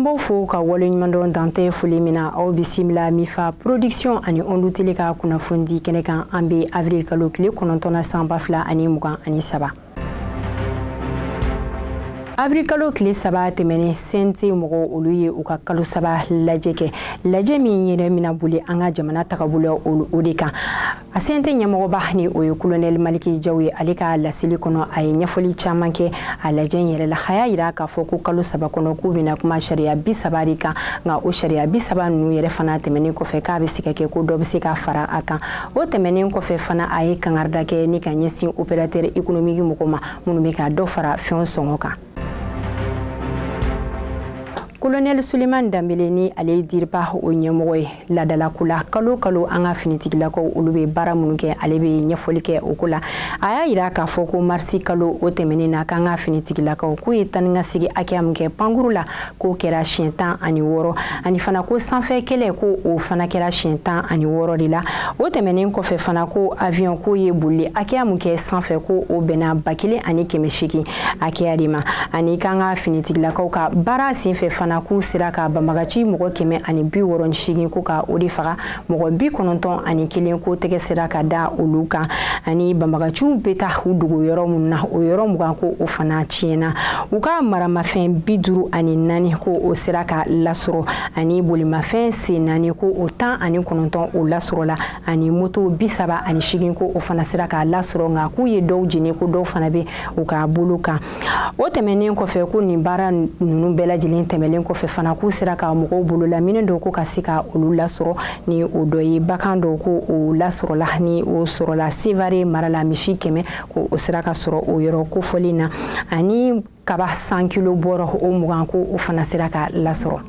B'aw fo ka waleɲumandɔn dantɛ foli min na. Aw bisimila Mifa Production ani Ondu Télé ka kunnafoni kɛnɛ kan. An bɛ avril kalo tile 9 na, san 2023. Avril kalo tile 3 tɛmɛnen, CNT mɔgɔw, olu ye u ka kalo 3 lajɛ kɛ, lajɛ min yɛrɛ bɛna boli an ka jamana tagabolo o de kan. A CNT ɲɛmɔgɔba, ni o ye Kolonɛli Maliki Jaw ye, ale ka laseli kɔnɔ, a ye ɲɛfɔli caman kɛ a lajɛ in yɛrɛ la. A y'a yira k'a fɔ ko kalo 3 kɔnɔ, k'u bɛna kuma sariya 30 de kan. Nka o sariya 30 ninnu yɛrɛ fana tɛmɛnen kɔfɛ, k'a bɛ se ka kɛ ko dɔ bɛ se ka fara a kan. O tɛmɛnen kɔfɛ fana, a ye kangarida kɛ ni ka ɲɛsin opérateur économique mɔgɔw ma minnu bɛ ka dɔ fara fɛnw sɔngɔ kan. Kolonɛli Suleiman Danbele, ni ale ye DIRPA o ɲɛmɔgɔ ye, ladalako la, kalo kalo an ka finitigilakaw, olu bɛ baara minnu kɛ, ale bɛ ɲɛfɔli kɛ o ko la. A y'a yira k'a fɔ ko marisi kalo o tɛmɛnen na, k'an ka finitigilakaw k'u ye taa ni ka segin hakɛya min kɛ pankuru la, k'o kɛra siɲɛ 16, ani fana ko sanfɛ kɛlɛ, ko o fana kɛra siɲɛ 16 de la. O tɛmɛnen kɔfɛ fana, ko avion k'o ye bolili hakɛya min kɛ sanfɛ, ko o bɛnna 1800 hakɛya de ma. Ani k'an ka finitigilakaw ka baara senfɛ fana, k'u sera ka banbagaci mɔgɔ 168, ko ka o de faga, mɔgɔ 91, ko tɛgɛ sera ka da olu kan. Ani banbagaciw bɛ taa u dogo yɔrɔ minnu na, o yɔrɔ 20, ko o fana tiɲɛna. U ka maramafɛn 54, ko o sera ka lasɔrɔ, ani bolimafɛn sen naani, ko o 19, o lasɔrɔla, ani moto 38, ko o fana sera k'a lasɔrɔ. Nka k'u ye dɔw jeni, ko dɔw fana bɛ u ka bolo kan. O tɛmɛnen kɔfɛ, ko nin baara ninnu bɛɛ lajɛlen tɛmɛlen kɔfɛ fana, k'u sera ka mɔgɔw bolola minɛ dɔw, ko ka se ka olu lasɔrɔ, ni o dɔ ye bagan dɔw, ko o lasɔrɔla, ni o sɔrɔla Sevare mara la, misi 100, ko o sera ka sɔrɔ o yɔrɔ kofɔlen na, ani kaba 100 kilo bɔrɔ o 20, ko o fana sera ka lasɔrɔ.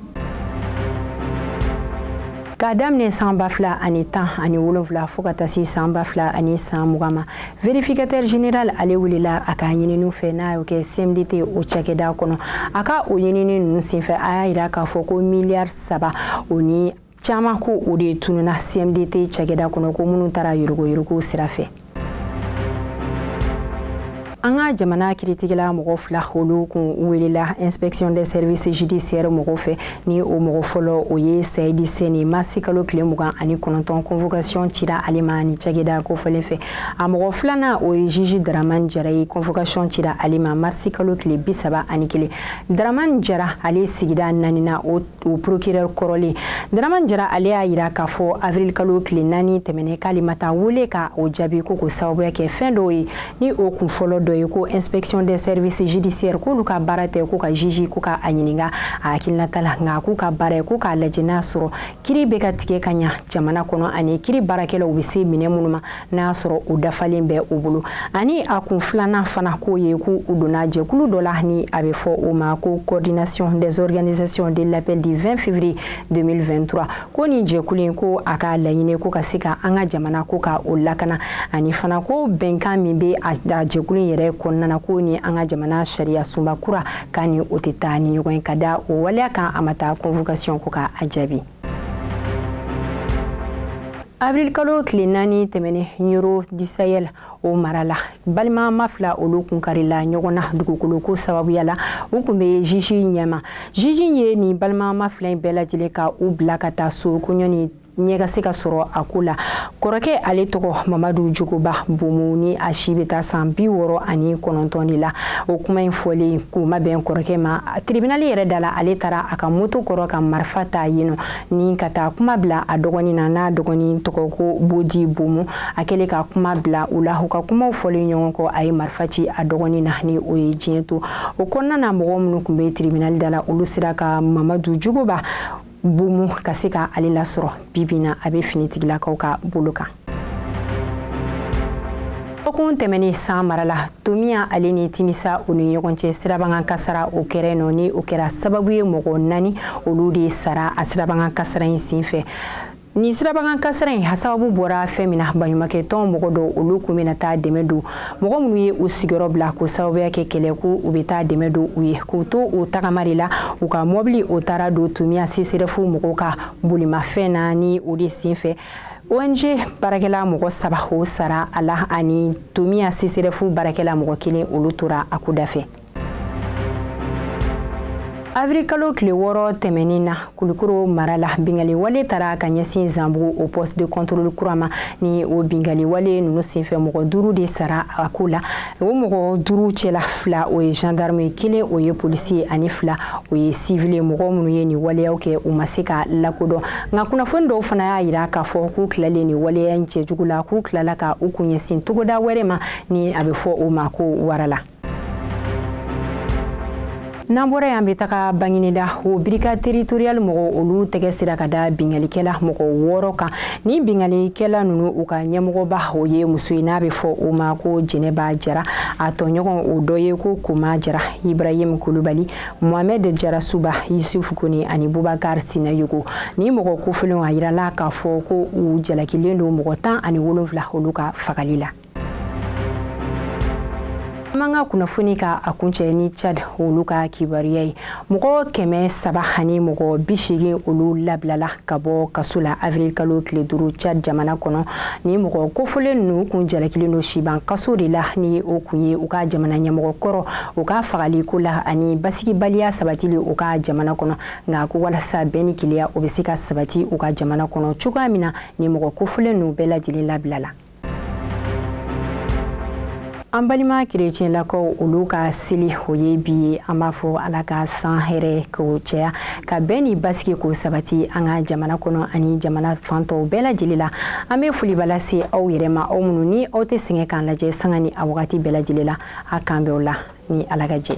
K'a daminɛ san 2017 fo ka taa se san 2020 ma, vérificateur général, ale wulila a ka ɲininiw fɛ n'a y'o kɛ CMDT o cakɛda kɔnɔ. A ka o ɲinini ninnu senfɛ, a y'a yira k'a fɔ ko miliyari 3 o ni caman, ko o de tununa CMDT cakɛda kɔnɔ, ko minnu taara yuruguyurugu sira fɛ. An ka jamana kiritigɛla mɔgɔ fila, olu kun welela Inspection des services judiciaires mɔgɔw fɛ. Ni o mɔgɔ fɔlɔ, o ye Sayidi Sɛni. Mars kalo tile 29, convocation cira ale ma ni cakɛda kofɔlen fɛ. A mɔgɔ filanan, o ye juge Dramani Jara ye. Convocation cira ale ma marisi kalo tile 31. Dramani Jara, ale sigida naaninan o procureur kɔrɔlen Dramani Jara, ale y'a yira k'a fɔ avril kalo tile 4 tɛmɛnen, k'ale ma taa wele ka o jaabi, ko k'o sababuya kɛ fɛn dɔw ye. Ni o kun fɔlɔ dɔ ye ko Inspection des services judiciaires, k'olu ka baara tɛ ko ka juge ko ka a ɲininka a hakilinata la, nka k'u ka baara ye ko k'a lajɛ n'a sɔrɔ kiri bɛ ka tigɛ ka ɲa jamana kɔnɔ, ani kiri baarakɛlaw bɛ se minɛ minnu ma, n'a y'a sɔrɔ o dafalen bɛ u bolo. Ani a kun filanan fana, k'o ye k'u donna jɛkulu dɔ la, ni a bɛ fɔ o ma ko Coordination des organisations de l'appel du 20 février 2023, ko nin jɛkulu in, ko a ka laɲini ko ka se ka an ka jamana ko ka o lakana, ani fana ko bɛnkan min bɛ a jɛkulu in yɛrɛ kɔnɔna na, ko ni an ka jamana sariya sunba kura k'a ni o tɛ taa ni ɲɔgɔn ye. Ka da o waleya kan, a ma taa convocation ko ka a jaabi. Avril kalo tile 4 tɛmɛnen, Nioro du Sahel o mara la, balimama fila, olu kun karila ɲɔgɔn na dugukolo ko sababuya la. U kun bɛ juge ɲɛma. Juge ye nin balimama fila in bɛɛ lajɛlen ka u bila ka taa so ko ɲɔni ɲɛ ka se ka sɔrɔ a ko la. Kɔrɔkɛ, ale tɔgɔ Mamadu Jogoba Bomu, ni a si bɛ taa san 69 de la. O kuma in fɔlen k'u ma bɛn kɔrɔkɛ ma, tribunal yɛrɛ da la, ale taara a ka moto kɔrɔ ka marifa ta yen nɔ ni ka taa kuma bila a dɔgɔnin na, n'a dɔgɔnin tɔgɔ ko Bodi Bomu. A kɛlen ka kuma bila u la, u ka kumaw fɔlen ɲɔgɔn kɔ, a ye marifa ci a dɔgɔnin na, ni o ye diɲɛ to. O kɔnɔna na, mɔgɔ minnu tun bɛ tribunal da la, olu sera ka Mamadu Jogoba Bomu ka se ka ale lasɔrɔ. Bibi na, a bɛ finitigilakaw ka bolo kan. Dɔgɔkun tɛmɛnen, San mara la, Tomiya ale ni Timisa, u ni ɲɔgɔn cɛ, sirabakan kasara o kɛra nɔ, ni o kɛra sababu ye mɔgɔ naani, olu de sara a sirabakan kasara in senfɛ. Nin sirabakan kasara in a sababu bɔra fɛn min na, baɲumankɛ tɔn mɔgɔ dɔw, olu kun bɛna taa dɛmɛ don mɔgɔ minnu ye u sigiyɔrɔ bila k'o sababuya kɛ kɛlɛ, ko u bɛ taa dɛmɛ don u ye. K'u to o tagama de la, u ka mɔbili o taara don Tumiya CSRéf mɔgɔw ka bolimafɛn na. Ni o de senfɛ, ONG baarakɛla mɔgɔ saba, o sara a la, ani Tomiya CSRéf baarakɛla mɔgɔ kelen, olu tora a ko dafɛ. Avril kalo tile 6 tɛmɛnen na, Kulukoro mara la, bingali wale taara ka ɲɛsin Zanbugu o poste de contrôle kura ma. Ni o bingali wale ninnu senfɛ, mɔgɔ 5 de sara a ko la. O mɔgɔ 5 cɛla, fila o ye gendarme ye, kelen o ye polisi ye, ani fila o ye civil ye. Mɔgɔ minnu ye nin waleyaw kɛ, u ma se ka lakodɔn. Nka kunnafoni dɔw fana y'a yira k'a fɔ k'u tilalen nin waleya in cɛjugu la, k'u tilala ka u kun ɲɛsin togoda wɛrɛ ma, ni a bɛ fɔ o ma ko Warala. N'an bɔra yan, bɛ taga Bangineda. O brigade territoriale mɔgɔ, olu tɛgɛ sera ka da bingalikɛla mɔgɔ 6 kan. Ni bingalikɛla ninnu, u ka ɲɛmɔgɔba o ye muso ye, n'a bɛ fɔ o ma ko Jɛnɛba Jara. A tɔɲɔgɔn, o dɔ ye ko Koma Jara, Ibrahim Kulubali, Mohamed Jarasuba, Yusuf Kone ani Bubakar Sinayogo. Ni mɔgɔ kofɔlenw, a yirala k'a fɔ ko u jalakilen don mɔgɔ 17, olu ka fagali la. An b'an ka kunnafoni ka a kuncɛ ni Tchad olu ka kibaruya ye. Mɔgɔ 380, olu labilala ka bɔ kaso la avril kalo tile 5 Tchad jamana kɔnɔ. Ni mɔgɔ kofɔlen ninnu kun jalakilen don siban kaso de la, ni o kun ye u ka jamana ɲɛmɔgɔ kɔrɔ, u ka fagali ko la, ani basigibaliya sabatili u ka jamana kɔnɔ. Nka ko walasa bɛn ni kelenya o bɛ se ka sabati u ka jamana kɔnɔ cogoya min na, ni mɔgɔ kofɔlen ninnu bɛɛ lajɛlen labilala. An balima kerecɛnlakaw, olu ka seli o ye bi ye. An b'a fɔ Ala ka san hɛrɛ k'o cɛya, ka bɛn ni basigi k'o sabati an ka jamana kɔnɔ ani jamana fantɔw bɛɛ lajɛlen la. An bɛ foliba lase aw yɛrɛ ma, aw minnu ni aw tɛ sɛgɛn k'an lajɛ sanga ni a wagati bɛɛ lajɛlen la. A k'an bɛn o la ni Ala ka jɛ.